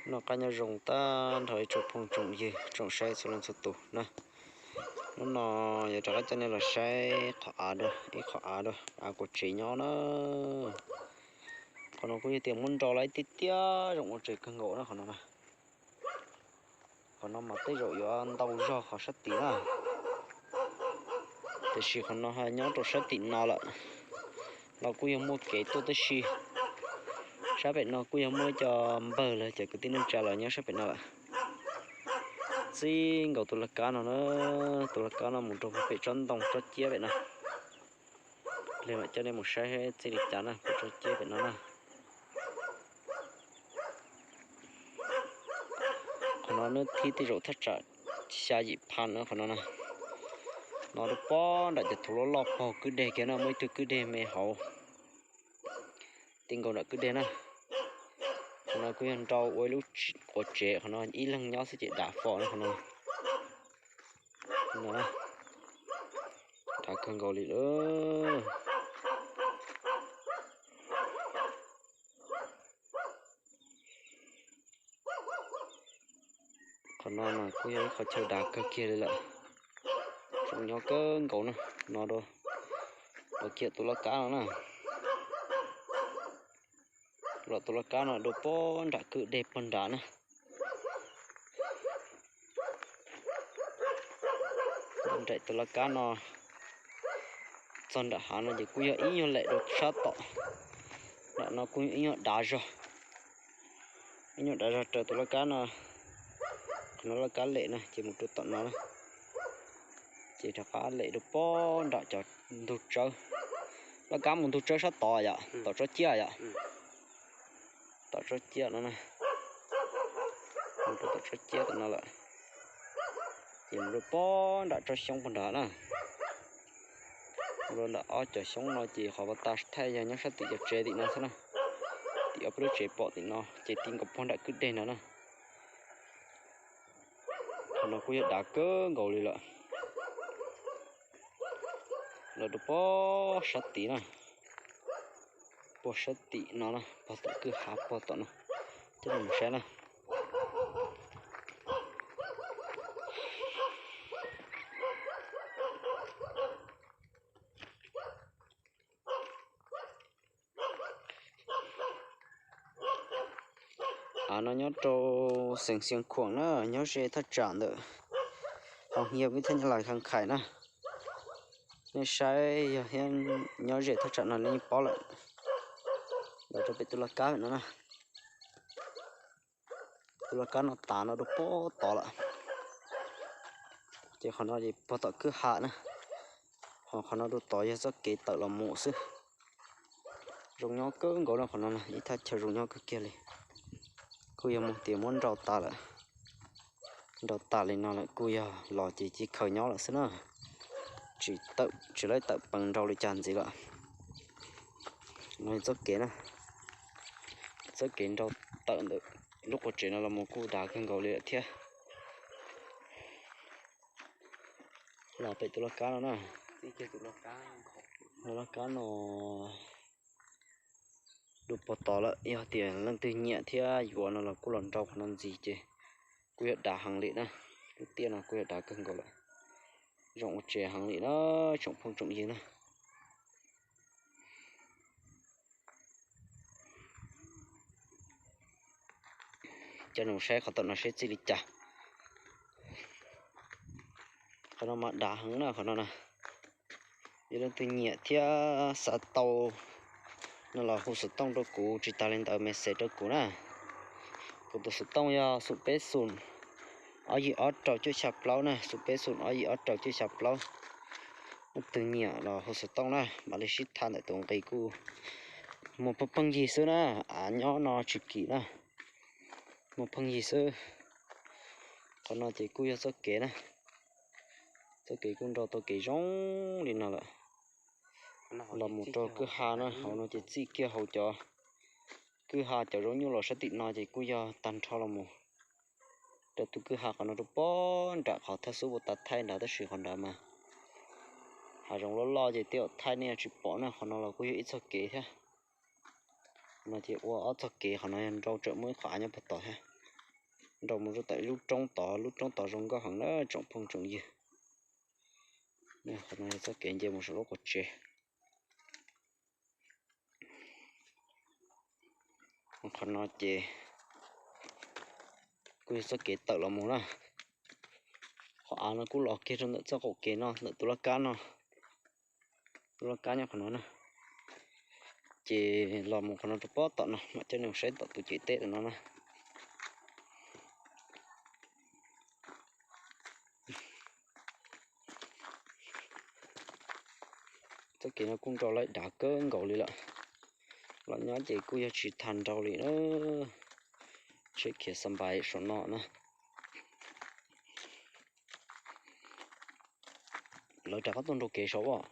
Noj qab nyob zoo tag nrho ib tsoom phooj tsoom ywg tsoom saib txhua leej txhua tus na. Hnub no yuav rov qab coj nej los saib qhov av dua, ib qhov av dua, av kuav tsev nyob na. Qhov no kuj yog tias muab nrau lawm tiag tiag, zoo ua tsev kawg nkaus na qhov no na. Qhov no mas tej zaum yuav ntau zog qhov sab tid na. Tiam sis qhov no nyob rau sab tim no lawm, los kuj yog muaj kev tuaj tib si. Sab pem no kuj yog muaj ib co npawg lawv cov kwv tij neej tsa los nyob sab pem no lawm. Txij nkaus tus laj kab no na, tus laj kab no mus rau pem tsob ntoo tsob ciab pem no. Lig mam coj nej mus saib txij li cas na, pem tsob ciab pem no na. Qhov no hnub thib tej zaum thaj tsam xya yim phav na qhov no na. No rau pob nram cov thuv loj loj pog kwj deg kiag na, muaj ib tug kwj deg me hauv, ti nkaus nram kwj deg na. Qhov no kuj yog nrau ua ib lub quav tsev, qhov no ib leeg nyob xwb ces dav fo na qhov no. Dav kawg nkaus li lawm. Qhov no mas kuj yog ib qhov chaw dav kawg kiag li lawm. Zoo nyob kawg nkaus na, no rau, los kiag tus laj kab no na. Los tus laj kab no rau pob nram kwj deg pog nrad na. Nraim tus laj kab no txog nram hav no ces kuj yog ib nyuag lem rau sab tom. Nram no kuj yog ib nyuag dav zog, ib nyuag dav zog raws tus laj kab no. Qhov no laj kab lem na ces mus rau tom no na, ces rov qab lem rau pob nram cov ntug tsawb. Laj kab mus ntug tsawb sab tod yom, tom tsob ciab yom. Tom tsob ciab no na, mus rau tom tsob ciab tom no lawm, ces mus rau pob nram tsob xyoob pog nrad na. Mus rau nram ob cov xyoob no ces qhov pas tas thaij yog nyob sab tim cov tsev tim no xwb na. Tim ob peb lub tsev pom tim no ces ti nkaus pog nram kwj deg no na. Qhov no kuj yog dav kawg nkaus li lawm. Los rau pob sab tid na, pog sab tim no na, pog tom kwj ha pog tom no, coj nej mus saib na. Av no nyob rau xeev Xiav Khuam na, nyob ze thaj tsam ntawm Hoo Hiab, vib thaj Nyab Laj Khaj Khais na. Nej saib yog thiab nyob ze thaj tsam no nej yeej paub lawm. Los rau pem tus laj kab no na. Tus laj kab no tav no rau pob tod lawm, ces qhov no ces pog tom kwj ha na. Ho qhov no rau tod yog txoj kev tawm los mus xwb. Zoo nyob kawg nkaus na qhov no, ib thaj chaw zoo nyob kawg kiag li. Kuj yog muaj tias muab nrau tas lawm, nrau tas li no lawm kuj yog los ces cia khaws nyob lawm xwb na. Tsis tawm, tsis lawv tawm peev nrau li cas ntxiv lawm. No txoj kev na, txoj kev nrau tawm ntawm lub quav tsev no los mus kuj dav kawg nkaus li lawm thiab. Los pem tus laj kab no na, laj kab no dua pog tod lawm, yog tias leej twg nyiam thiab yuav no los kuj los nrau qhov no ntxiv ces kuj yog dav heev li na. Lub tiaj no kuj yog dav kawg nkaus lawm, zoo ua tsev heev li na, tsoom phooj tsoom ywg na. Coj nej mus saib qhov tom no seb txij li cas. Qhov no mas dav heev na qhov no na. Yog leej twg nyiam thiab xav tau no los hu xov tooj rau kuv, tsis tas li ntawd message rau kuv na. Kuv tus xov tooj yog xoom peb xoom ob yim ob rau cuaj xya plaub na, xoom peb xoom ob yim ob rau cuaj xya plaub. Leej twg nyiam los hu xov tooj na, mam li sib tham ntawm tus nqi kuj muaj pheej pheej yig xwb na, av nyob no tsis kim na, muaj pheej yig xwb. Qhov no ces kuj yog txoj kev na, txoj kev kuj nrau tau kev zoo li no lawm. Los mus rau kwj ha na, hauv no ces txij kiag hauv cov kwj ha cov zaub nyuj los sab tim no ces kuj yog tag nrho los mus rau tus kwj ha qhov no rau pob nram qhov thawj xub ua tas thaij nrad, tab sis qhov nrad mas hav zoov loj loj ces tej zaum thaij nej tsis pom na. Qhov no los kuj yog ib txoj kev thiab, no ces ua ob txoj kev, qhov no yog nrau tsawm muaj ib qhov av nyob puag tod thiab. nrau mus rau tom ib lub roob tod, lub roob tod zoo nkauj heev na tsoom phooj tsoom ywg. Qhov no yog txoj kev nce mus saum lub qab tsev. Qhov no ces kuj yog txoj kev tawm los mus na. Qhov av no kuj los kiag rau ntawm txoj qaum kev no, ntawm tus laj kab no. Tus laj kab nyob qhov no na. Ces los mus qhov no rau pob tom no mam coj nej mus saib tom tus ciam teb no na. Txoj kev no kuj nrau lawv dav kawg nkaus li lawm. Los nyob ces kuj yog tsis tas nrau li na. Tsheb khiav xa npais saum no na. Lawv rov qab tuaj nrau kev saud as.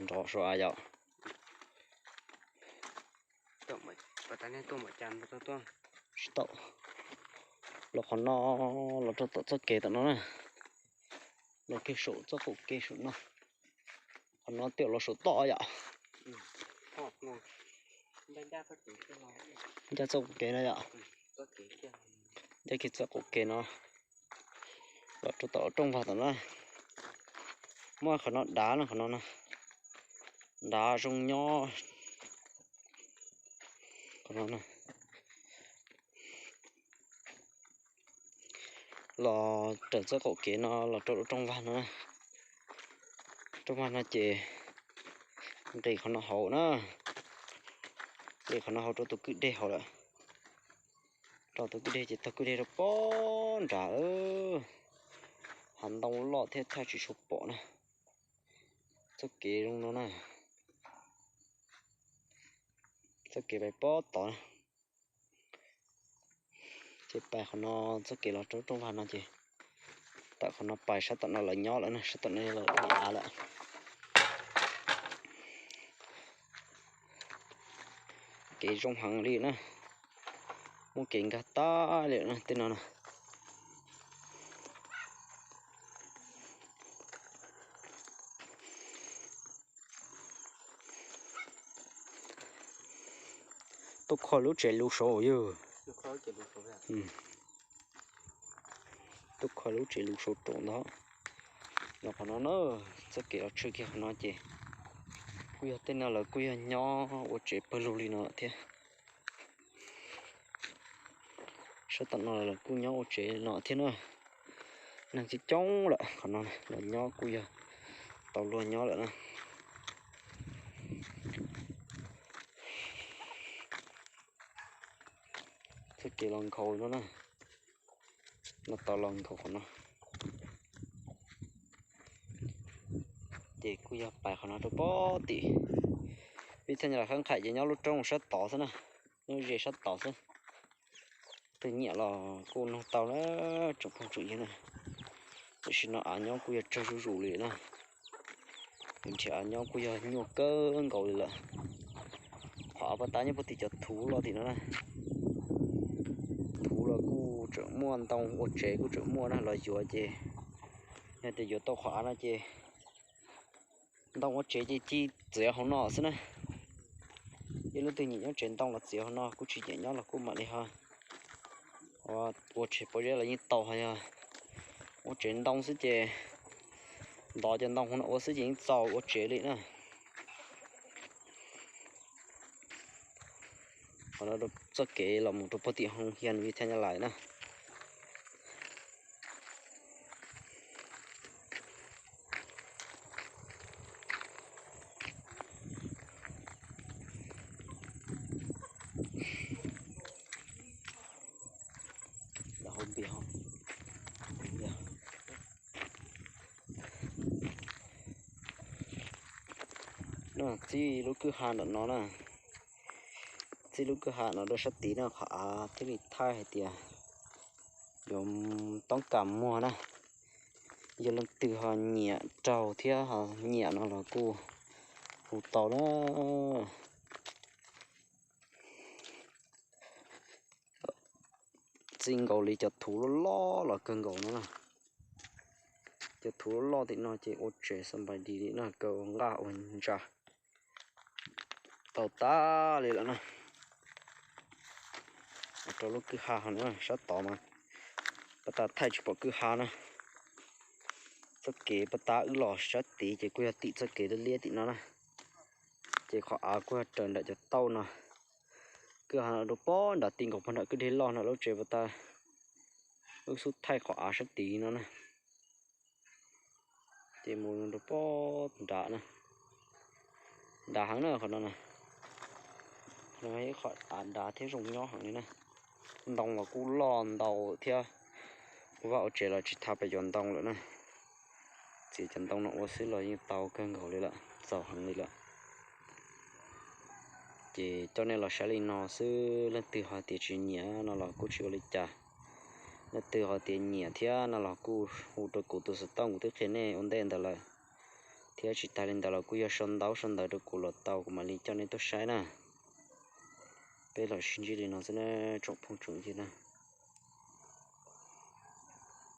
Nrov saud as yom. Tsis tau. Los qhov no, los rau tom txoj kev tom no na. Los kiag saum txoj qaum kev saum no. Qhov no tiam los saum toj yom. Ncaj txoj qaum kev no yom. Ncaj kiag txoj qaum kev no. Los rau tom rooj vag tom na. Muaj qhov no dav na, qhov no na. Dav zoo nyob. Qhov no na. Los raws txoj qaum kev no los rau lub rooj vag no na. Rooj vag no ces nqis qhov no hauv na. Nqis qhov no hauv rau tus kwj deg hauv lawm. Rau tus kwj deg ces taug kwj deg rau pob nrad. Hav ntoo loj thiab thaj tsis tshua pom na. Txoj kev zoo no na. Txoj kev pais pob tod na. Ces pais qhov no, txoj kev los rau rooj vag no ces tawm qhov no pais sab tom no lawv nyob lawm na, sab tom no lawv ua av lawm. Kev zoo heev li na, muaj kev nkag tag li na tej no na. Tuaj kho lub tsev lus saud yog. Tuaj kho lub tsev lus saud rau ntawd. Los qhov no na, txoj kev los tshwm kiag qhov no ces kuj yog tej no lawv kuj yog nyob ua tsev pawg lug li no thiab. Sab tom no lawv kuj nyob ua tsev no thiab na. Neeg coob coob lawm, qhov no los nyob kuj yog tau luag nyob lawm na. Txoj kev los nkhaus no na, no tau los nkhaus qhov no. Ces kuj yog pais qhov no rau pob tim. Vim thiaj li lam khab nqhaim ces nyob lub roob sab tod xwb na, nyob ze sab tod xwb. Tus nyiam los kuj nug tau na, tsoom phooj tsoom ywg na. Tam sim no av nyob kuj yog tsawg zuj zus li na. Nrhiav av nyob kuj yog nyuaj kawg nkaus li lawm. Qhov av paj tab nyob puag tim cov thuv loj tim no na. Thuv los kuj tseem muaj, ntoo ua tsev kuj tseem muaj na, los yuav ces yog tias yuav tau qhov av no ces ntoo ua tsev ces ci txiav hauv no xwb na. Yog leej twg nyiam nyob tsev ntoo los txiav hauv no, kuj tsis nyiam nyob los kuj mam li ho ua tsev pob zeb los yeej tau, ho yog ua tsev ntoo xwb ces ntov cov ntoo hauv no ua xwb ces yeej txaus ua tsev li na. Qhov no txoj kev los mus rau puag tim hoo hias vim thiaj nyab lais na. Txij lub kwj ha ntawm no na, txij lub kwj ha no rau sab tid no qhov av thiaj li thaij hais tias yuav toob kas muag na. Yog leej twg ho nyiam raug thiab ho nyiam no los kuj hu tau na. Txij nkaus li cov thuv loj loj los kawg nkaus no na. Cov thuv loj loj tim no ces ua tsev xa npais dis li no, kaw ua nqaj ua ntsa tau tag li lawm na. Ok, rau lub kwj ha hov na, sab tod mas pab tab thaij tsis pom kwj ha na. Txoj kev pab tab wb los sab tid ces kuj yog tim txoj kev liab liab tim no na. Ces qhov av kuj yog raws nram cov tauj no. Kwj ha no rau pog nram ti nkaus pog nram kwj deg loj no lub tsev pab tab. Wb xub thaij qhov av sab tid no na. Ces mus rau pog nrad na. Nrad heev na qhov no na. Qhov no ib qhov av nrad thiab zoo nyob heev li na. Ntoo los kuj loj ntau thiab. Ua vaj ua tsev los tsis tas pes cov ntoo lawm na. Txiav cov ntoo no ua xwb los yeej tau kawg nkaus li lawm, txaus heev li lawm. Ces coj nej los saib li no xwb, leej twg ho tias tsis nyiam no los kuj tsis ua li cas. Leej twg ho tias nyiam thiab no los kuj hu rau kuv tus xov tooj kuv twb qhia nej ua ntej ntawd lawm. Thiab tsis tas li ntawd los kuj yog sau ntaub sau ntawv rau kuv los tau kuv mam li coj nej tuaj saib na. Peb los sib ntsib li no xwb na tsoom phooj tsoom ywg na.